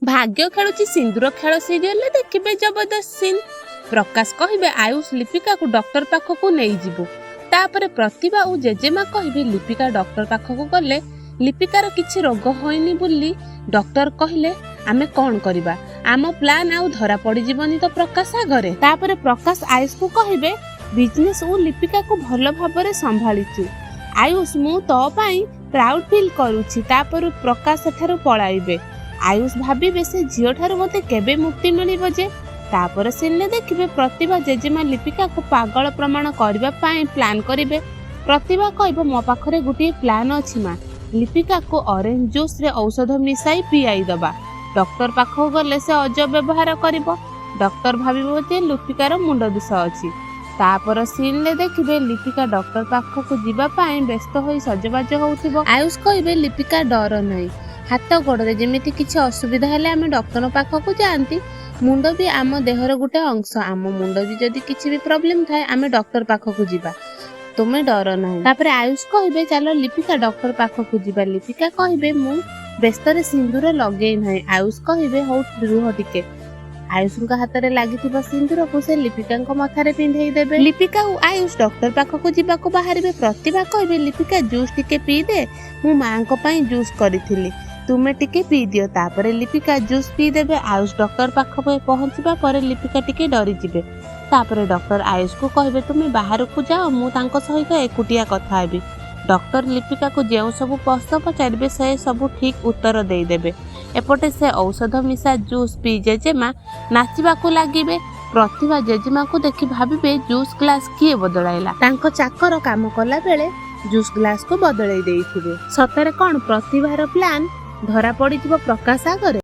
ଭାଗ୍ୟ ଖେଳୁଛି ସିନ୍ଦୁର ଖେଳ ସିରିଏଲରେ ଦେଖିବେ ଜବରଦସ୍ତ ସିନ୍। ପ୍ରକାଶ କହିବେ, ଆୟୁଷ, ଲିପିକାକୁ ଡକ୍ଟର ପାଖକୁ ନେଇଯିବୁ। ତାପରେ ପ୍ରତିଭା ଓ ଜେଜେମା କହିବେ, ଲିପିକା ଡକ୍ଟର ପାଖକୁ ଗଲେ ଲିପିକାର କିଛି ରୋଗ ହୋଇନି ବୋଲି ଡକ୍ଟର କହିଲେ ଆମେ କ'ଣ କରିବା? ଆମ ପ୍ଲାନ୍ ଆଉ ଧରା ପଡ଼ିଯିବନି ତ ପ୍ରକାଶ ଆଗରେ? ତାପରେ ପ୍ରକାଶ ଆୟୁଷକୁ କହିବେ, ବିଜନେସ୍ ଓ ଲିପିକାକୁ ଭଲ ଭାବରେ ସମ୍ଭାଳିଛୁ ଆୟୁଷ, ମୁଁ ତୋ ପାଇଁ ପ୍ରାଉଡ୍ ଫିଲ୍ କରୁଛି। ତାପରେ ପ୍ରକାଶ ସେଠାରୁ ପଳାଇବେ। ଆୟୁଷ ଭାବିବେ, ସେ ଝିଅଠାରୁ ମୋତେ କେବେ ମୁକ୍ତି ମିଳିବ ଯେ? ତାପରେ ସିନ୍ରେ ଦେଖିବେ ପ୍ରତିଭା, ଜେଜେମା ଲିପିକାକୁ ପାଗଳ ପ୍ରମାଣ କରିବା ପାଇଁ ପ୍ଲାନ୍ କରିବେ। ପ୍ରତିଭା କହିବ, ମୋ ପାଖରେ ଗୋଟିଏ ପ୍ଲାନ୍ ଅଛି ମା। ଲିପିକାକୁ ଅରେଞ୍ଜ ଜୁସ୍ରେ ଔଷଧ ମିଶାଇ ପିଆଇ ଦେବା। ଡକ୍ଟର ପାଖକୁ ଗଲେ ସେ ଅଜବ ବ୍ୟବହାର କରିବ। ଡକ୍ଟର ଭାବିବ ଯେ ଲିପିକାର ମୁଣ୍ଡ ଦୋଷ ଅଛି। ତାପର ସିନ୍ରେ ଦେଖିବେ ଲିପିକା ଡକ୍ଟର ପାଖକୁ ଯିବା ପାଇଁ ବ୍ୟସ୍ତ ହୋଇ ସଜବାଜ ହେଉଥିବ। ଆୟୁଷ କହିବେ, ଲିପିକା, ଡର ନାହିଁ। ହାତ ଗୋଡ଼ରେ ଯେମିତି କିଛି ଅସୁବିଧା ହେଲେ ଆମେ ଡକ୍ଟରଙ୍କ ପାଖକୁ ଯାଆନ୍ତି, ମୁଣ୍ଡ ବି ଆମ ଦେହର ଗୋଟେ ଅଂଶ। ଆମ ମୁଣ୍ଡ ବି ଯଦି କିଛି ବି ପ୍ରୋବ୍ଲେମ ଥାଏ, ଆମେ ଡକ୍ଟର ପାଖକୁ ଯିବା। ତୁମେ ଡର ନାହିଁ। ତାପରେ ଆୟୁଷ କହିବେ, ଚାଲ ଲିପିକା, ଡକ୍ଟର ପାଖକୁ ଯିବା। ଲିପିକା କହିବେ, ମୁଁ ବ୍ୟସ୍ତରେ ସିନ୍ଦୁର ଲଗେଇ ନାହିଁ। ଆୟୁଷ କହିବେ, ହଉ ରୁହ ଟିକେ। ଆୟୁଷଙ୍କ ହାତରେ ଲାଗିଥିବା ସିନ୍ଦୁରକୁ ସେ ଲିପିକାଙ୍କ ମଥାରେ ପିନ୍ଧେଇ ଦେବେ। ଲିପିକା ଓ ଆୟୁଷ ଡକ୍ଟର ପାଖକୁ ଯିବାକୁ ବାହାରିବେ। ପ୍ରତିଭା କହିବେ, ଲିପିକା, ଜୁସ୍ ଟିକେ ପିଇଦେ। ମୁଁ ମାଙ୍କ ପାଇଁ ଜୁସ୍ କରିଥିଲି, ତୁମେ ଟିକେ ପିଇଦିଅ। ତାପରେ ଲିପିକା ଜୁସ୍ ପିଇଦେବେ। ଆୟୁଷ ଡକ୍ଟର ପାଖକୁ ପହଞ୍ଚିବା ପରେ ଲିପିକା ଟିକେ ଡରିଯିବେ। ତାପରେ ଡକ୍ଟର ଆୟୁଷକୁ କହିବେ, ତୁମେ ବାହାରକୁ ଯାଅ, ମୁଁ ତାଙ୍କ ସହିତ ଏକୁଟିଆ କଥା ହେବି। ଡକ୍ଟର ଲିପିକାକୁ ଯେଉଁ ସବୁ ପ୍ରଶ୍ନ ପଚାରିବେ, ସେ ସବୁ ଠିକ୍ ଉତ୍ତର ଦେଇଦେବେ। ଏପଟେ ସେ ଔଷଧ ମିଶା ଜୁସ୍ ପିଇ ଜେଜେମା ନାଚିବାକୁ ଲାଗିବେ। ପ୍ରତିଭା ଜେଜେମାକୁ ଦେଖି ଭାବିବେ, ଜୁସ୍ ଗ୍ଲାସ୍ କିଏ ବଦଳାଇଲା? ତାଙ୍କ ଚାକର କାମ କଲା ବେଳେ ଜୁସ୍ ଗ୍ଲାସକୁ ବଦଳେଇ ଦେଇଥିବେ। ସତରେ କ'ଣ ପ୍ରତିଭାର ପ୍ଲାନ୍ ଧରା ପଡ଼ିଯିବ ପ୍ରକାଶ ଆଗରେ?